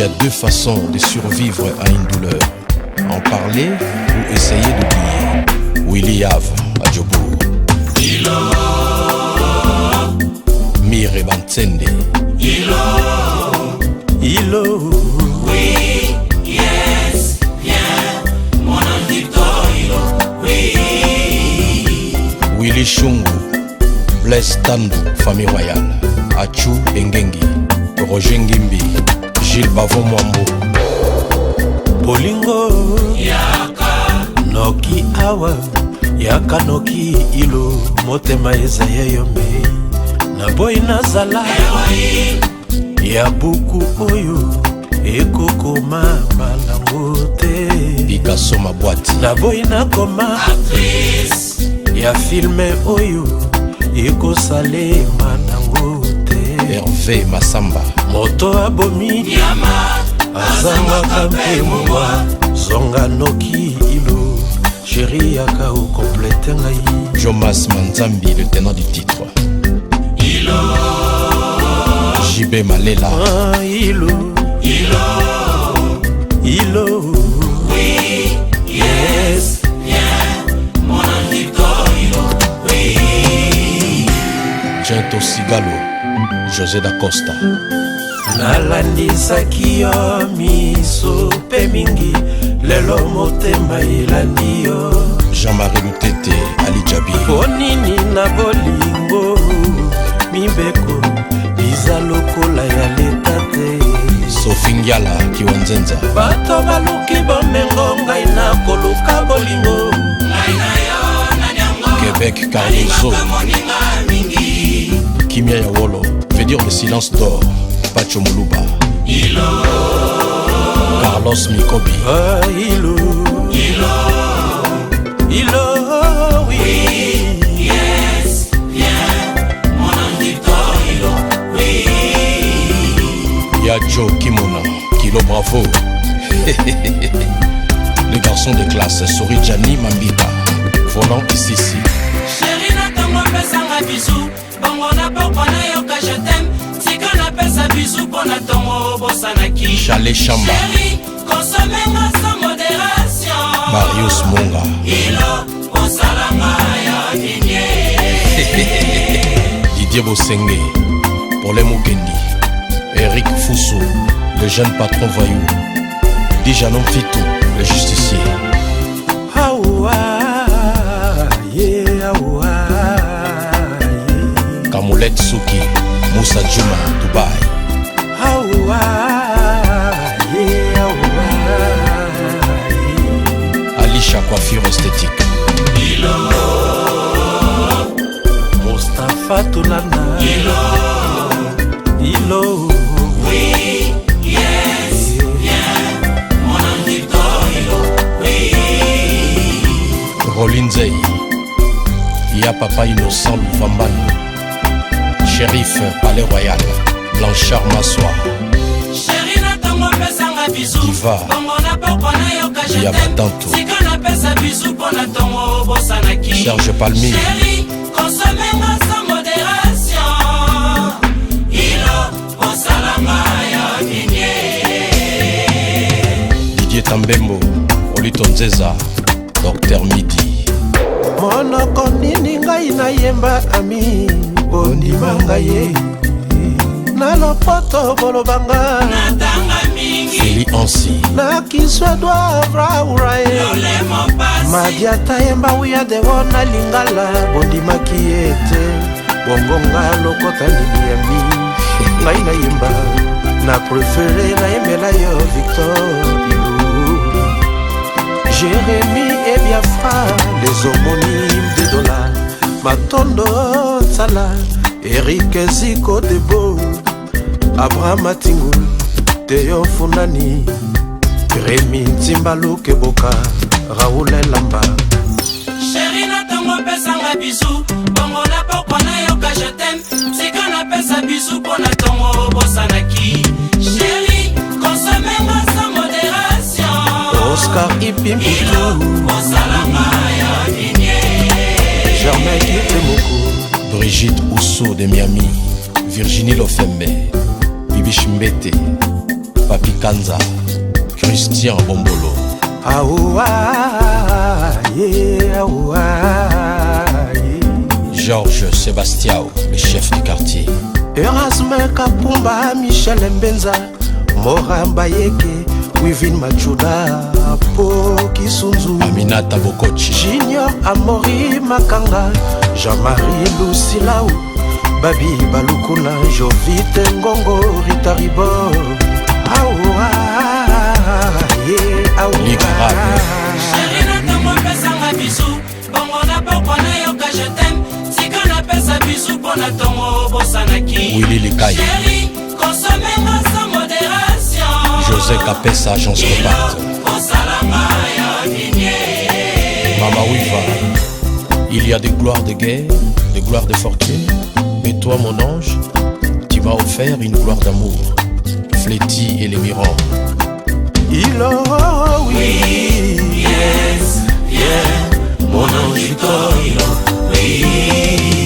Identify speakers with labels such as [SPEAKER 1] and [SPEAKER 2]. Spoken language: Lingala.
[SPEAKER 1] Il y a deux façons de survivre à une douleur. En parler ou essayer d'oublier. Willy Yave à Djobourg. Mire Bantsende.
[SPEAKER 2] Ilo.
[SPEAKER 3] Oui, yes, viens, mon ange Ilo, oui.
[SPEAKER 1] Willy Shungu. Blaise Tandu, famille royale. Achu Engengi. Roger Ngimbi. Gilles Bavon Mwambo.
[SPEAKER 2] Bolingo.
[SPEAKER 3] Yaka.
[SPEAKER 2] Noki awa. Yaka noki ilo. Motema eza ya yo mei. Naboyi nazala. Ya buku oyo ekokoma malango te.
[SPEAKER 1] Picasso Mabwati.
[SPEAKER 2] Naboyi nakoma.
[SPEAKER 3] Actrice.
[SPEAKER 2] Ya filme oyo ekosalema nango te.
[SPEAKER 1] Hervé Massamba.
[SPEAKER 2] Moto abomi
[SPEAKER 3] Nyama.
[SPEAKER 2] Azangaka mpe mongwa. Zonga noki ilo. Chéri yaka okomplete ngai.
[SPEAKER 1] Jomas Manzambi, le tenant du titre.
[SPEAKER 3] Ilo.
[SPEAKER 1] JB Malela.
[SPEAKER 2] Ah, ilo.
[SPEAKER 3] Ilo.
[SPEAKER 2] Ilo.
[SPEAKER 3] Oui, yes, viens, mon ange Ilo, oui.
[SPEAKER 1] Gento Sigalo. José da Costa.
[SPEAKER 2] Nalandisaki yo miso mpe mingi lelo motema elandi yo.
[SPEAKER 1] Jean-Marie Lutete, Ali Djabi.
[SPEAKER 2] Mpo nini na bolingo mibeko biza lokola ya leta te.
[SPEAKER 1] Sophie Ngiala, Kiwanzenza.
[SPEAKER 2] Bato baluki bomengo ngai nakoluka bolingo.
[SPEAKER 3] Ngai na yo nani yango.
[SPEAKER 1] Québec Cardozo.
[SPEAKER 3] Nalingaka moninga mingi.
[SPEAKER 1] Kimia ya Wolo veut dire le silence d'or. Pacho Muluba.
[SPEAKER 3] Ilo.
[SPEAKER 1] Carlos Mikobi.
[SPEAKER 2] Ah, ilo.
[SPEAKER 3] Ilo.
[SPEAKER 2] Ilo, oui.
[SPEAKER 3] Oui, yes, viens, mon ange Ilo, oui.
[SPEAKER 1] Ya Joe Kimona, Kilo Bravo. Le garçon de classe, Sori Gianni Mambita. Volant ici.
[SPEAKER 3] Chéri na ntongo opesanga bizu bongo na pokwa nayoka je t'aime tika napesa bizu mpo na ntongo obosanaki.
[SPEAKER 1] Chalet Chamba.
[SPEAKER 3] Chéri consomme-nga sans modération.
[SPEAKER 1] Marius Munga.
[SPEAKER 3] Ilo osalanga ya nini.
[SPEAKER 1] Didier Bosenge, Paulin Mukendi, Eric Foussou, le jeune patron voyou, Dijanon Fitou, le justicier.
[SPEAKER 2] Aoua, ye, aoua, ye.
[SPEAKER 1] Kamoulet Souki, Moussa Djouma, Dubaï.
[SPEAKER 2] Aoua, ye, aoua, ye.
[SPEAKER 1] Alisha Coiffure Esthétique.
[SPEAKER 3] Ilo.
[SPEAKER 2] Mustapha Toulana.
[SPEAKER 3] Ilo.
[SPEAKER 2] Ilo.
[SPEAKER 3] Oui, yes, viens, mon ange Ilo, oui.
[SPEAKER 1] Rolinzei. Ya Papa Innocent Louvambano. Shérif Palais Royal. Blanchard Massoa.
[SPEAKER 3] Chéri na ntongo opesanga bizu
[SPEAKER 1] Diva.
[SPEAKER 3] bongo na pokwa nayoka je
[SPEAKER 1] Ya
[SPEAKER 3] t'aime
[SPEAKER 1] Batanto.
[SPEAKER 3] tika napesa bizu mpo na ntongo obosanaki.
[SPEAKER 1] Serge Palmi.
[SPEAKER 3] Chéri consomme-nga sans modération. Ilo osalanga ya nini.
[SPEAKER 1] Didier Tambembo. Olito Nzeza. Docteur Midi.
[SPEAKER 2] Monoko nini ngai nayemba ami bondima ngai ye. Na lopoto bolobanga.
[SPEAKER 3] Natanga mingi.
[SPEAKER 1] Feli Ansi.
[SPEAKER 2] Na kiswedwa vraura ye.
[SPEAKER 3] Lolemo pasi.
[SPEAKER 2] Madiata yemba uya dewo na lingala bondimaki ye te. Bongo nga lokota nini ya mi ngai nayemba na préféré nayembela yo Victor Ilo. Jérémie et Biafra, les homonymes de dollars. Matondo Tsala, Eric Ziko Debo, Abraham Atingul, Théo Funani, Rémi Ntimbalu Keboka, Raoul Elamba.
[SPEAKER 3] Chéri na ntongo opesanga bizu bongo na pokwa nayoka je t'aime tika napesa bizu mpo na ntongo obosanaki. Chéri consomme-nga sans modération.
[SPEAKER 2] Oscar Ipimputu.
[SPEAKER 3] Ilo osalanga ya nini.
[SPEAKER 2] Germain Kitemoko.
[SPEAKER 1] Brigitte Ousso de Miami. Virginie Lofembe. Bibi Chimbete. Papi Kanza, Christian Bombolo.
[SPEAKER 2] Aoua, yeah, aoua, yeah.
[SPEAKER 1] Georges Sebastiao, le chef du quartier.
[SPEAKER 2] Erasme Kapumba, Michel Mbenza, Mora Mbayeke, Wivin Machuda, Po Kisunzu,
[SPEAKER 1] Aminata Bokochi,
[SPEAKER 2] Junior Amori Makanga, Jean-Marie Lucilau, Babi Balukuna, Jovite Ngongo, Rita Ribor. Aoua, yeah, aoua.
[SPEAKER 1] Ligue arabe.
[SPEAKER 3] Chéri na ntongo opesanga bizu, bongo na pokwa nayoka je t'aime. Tika napesa bizu mpo na ntongo obosanaki.
[SPEAKER 1] Willy Likai.
[SPEAKER 3] Chéri, consomme-nga sans modération.
[SPEAKER 1] José Capessa, agence Compact.
[SPEAKER 3] Osalanga ya minie.
[SPEAKER 1] Mama Wiva, il y a des gloires de guerre, des gloires de fortune, mais toi, mon ange, tu m'as offert une gloire d'amour. Fléty et les Mirans.
[SPEAKER 2] Ilo, oui,
[SPEAKER 3] Yes, yeah, mon ange Victor, oui.